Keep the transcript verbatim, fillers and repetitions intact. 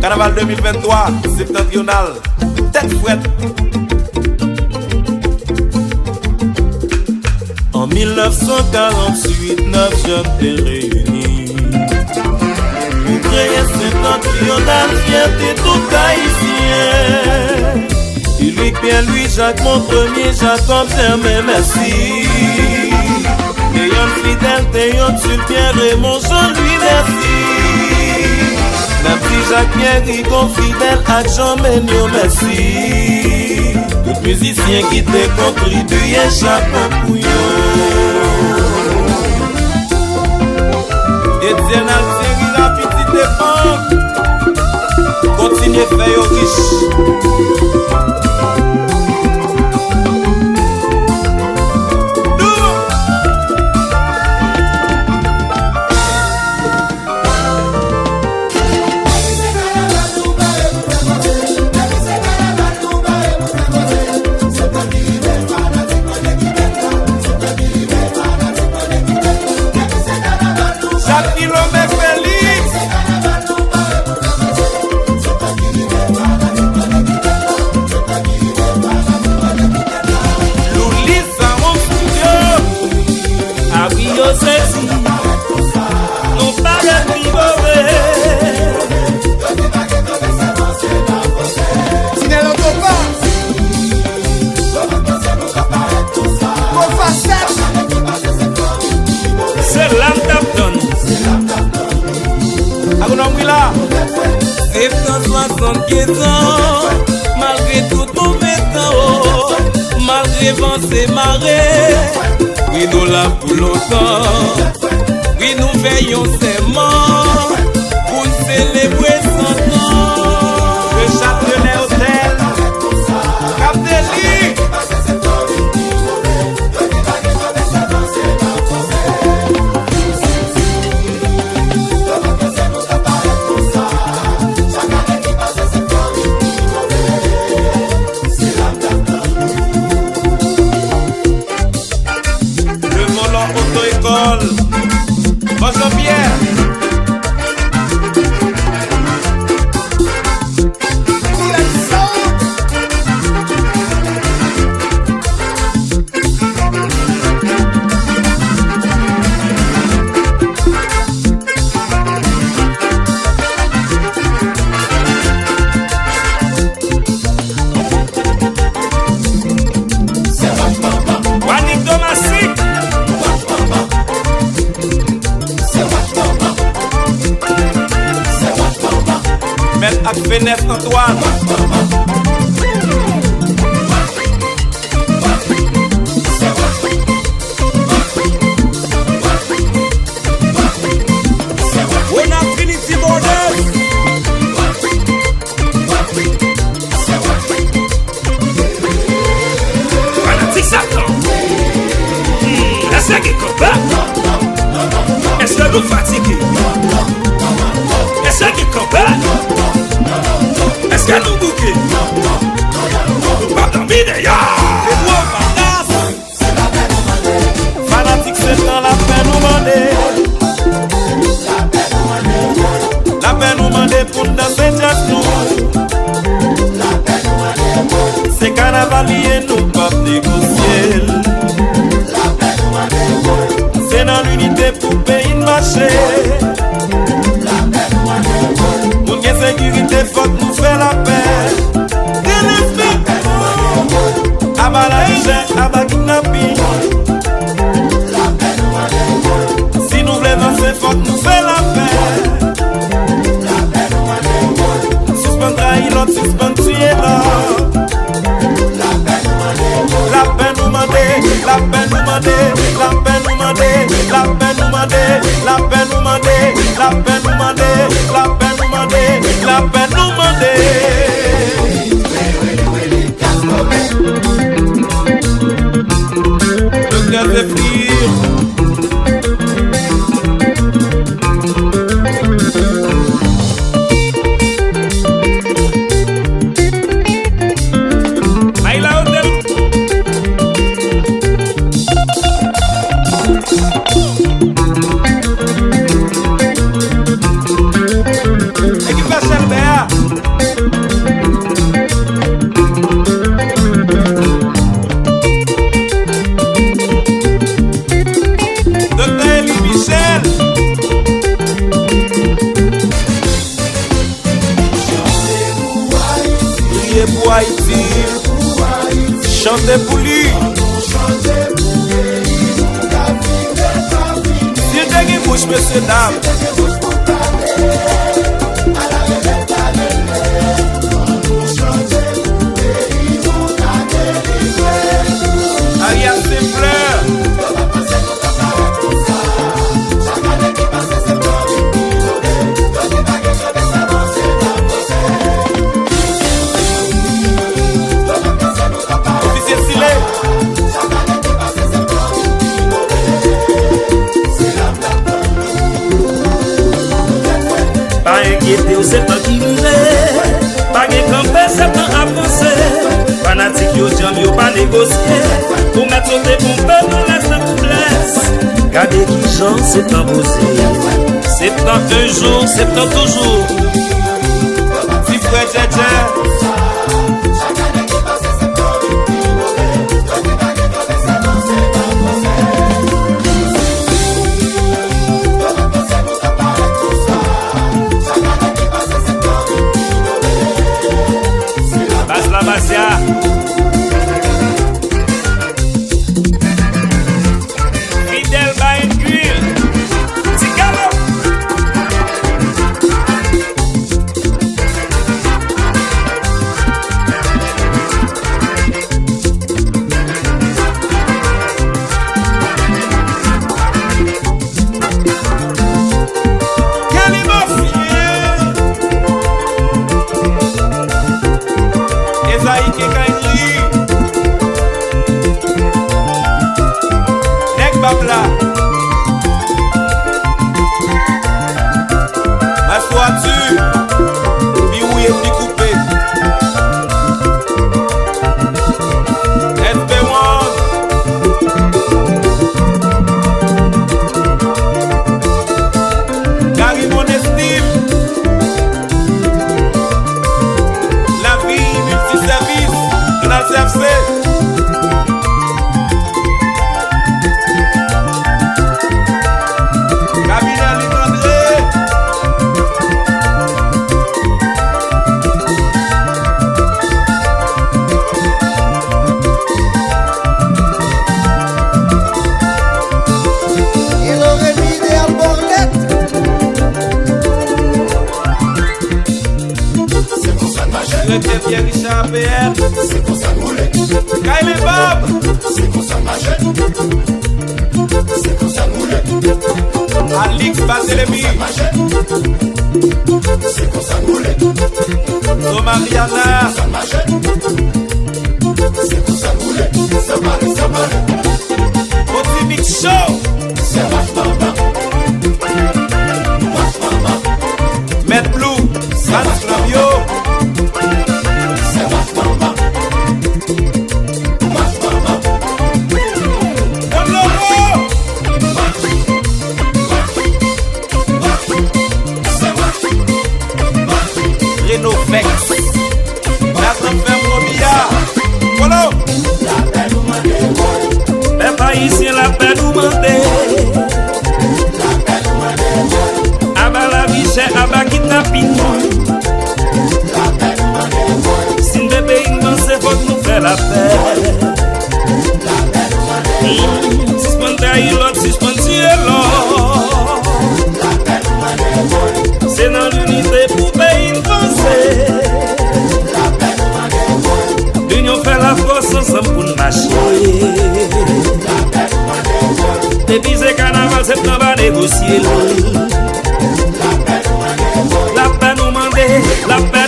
Kanaval de mil venntwa, Septantriyonal, tèt frèt. An mil nèf san karanntuit, nèf jèn te reyini pou kreye Septantriyonal, fyète tout Ayisyen. Ilick, Pierre Louis Jacques, Mon Premye, Jacob Germain, mèsi. Léon Fidèle, Théodule, Pierre Raymond, Jean Louis, mèsi. N ap di Jacques Pierre, Rigon Fidèle ak Jean Menyo, mèsi. Tout mizisyen ki te kontribye, chapo pou yo. Etienne Altieri, la pitit epan. Kontinye fè yo rich. Jacques Philomé Félix. Loulis Aron Studio. A wi, yo sezi. Nou parèt pi move. Tinèl Otopa. Gwo fasèt. Se la m t ap tann. Agonòm, wi la. Septan swasannkenz an, malgre tout move tan, o, malgre van se mare, wi, nou la pou lontan. Wi, nou fè yon sèman pou n selebre san tan. Le Châtelet Hotel, Cap Deli. Le Volant Auto-École. Bon, Jean-Pierre. Wanik Domasik. Mèt ak Fenès Antoine. Ronald Trinity Borders. Fanatik Satan. Hmm, èske gen kanpe? Èske nou fatige? Èske gen kanpe? Èske nou bouke? Nou p ap dòmi deyò. Gwo patas. Fanatik Septan, lapè nou mande. Lapè nou mande pou n danse djaz nou. Se kanaval li ye, nou p ap negosye l. Se nan linite pou peyi n mache. Pou n gen sekirite, fòk nou fè lapè. Delespè. Aba lajè, aba kidnapin. Si nou vle vanse, fòk nou fè lapè. Sispann trayi lòt, sispann tiye lòt. Lapè nou mande, lapè nou mande, lapè nou mande, lapè nou mande, lapè nou mande, lapè nou mande, lapè nou mande, lapè nou mande. Doktè Zéphir. Chante pou li. Si l te gen bouch, mesye dam. Ariel Saint-Fleur. Ofisye Sile. Pa enkyete w, se tan ki rive. Pa gen kanpe, se tan ap vanse. Fanatik yo djanm, yo pa negosye. Pou mèt sote ponpe nan lès nan tout lès. Gade kijan se tan poze. Se tan un jour, se tan toujours. Ti frè Djèdjè. Baz la Masya. Fidel Bayen Grill. Ti Galo. Kenny Mafia. Esaïe Kekayni. Nèg Bab la. Maestro Arthur. Pi wouye, pi koupe. S P One. Gary Monestil. Lavi Miltisèvis, Kanal C F C. Gabriel Luc André. Hello, Remy, Idéal Bornet. Se konsa n mache. Direktè Pierre Richard A P L. Se konsa n woule. Kayle Bob. Se konsa n mache. Se konsa n woule. Alix Barthélemy. Se konsa n mache. Se konsa n woule. Zo Mariana. Se konsa n mache. Se konsa n woule. San pale, san pale. Oti Mix Show. Se wach manman. Wach manman. Mèt Blue, Baz Flavio. Don Loco. Renovex. Baz Lanfè Mwobiya. Kolo. Pèp ayisyen, lapè nou mande. Aba lavi chè, aba kidnapin. Si n vle peyi n vanse, fòk nou fè lapè. Hmm, sispann trayi lòt, sispann tiye lòt. Se nan linite pou peyi n vanse. Linyon fè lafòs, ansanm pou n mache. Depi se kanaval, se tan pa negosye l. Lapè nou mande, lapè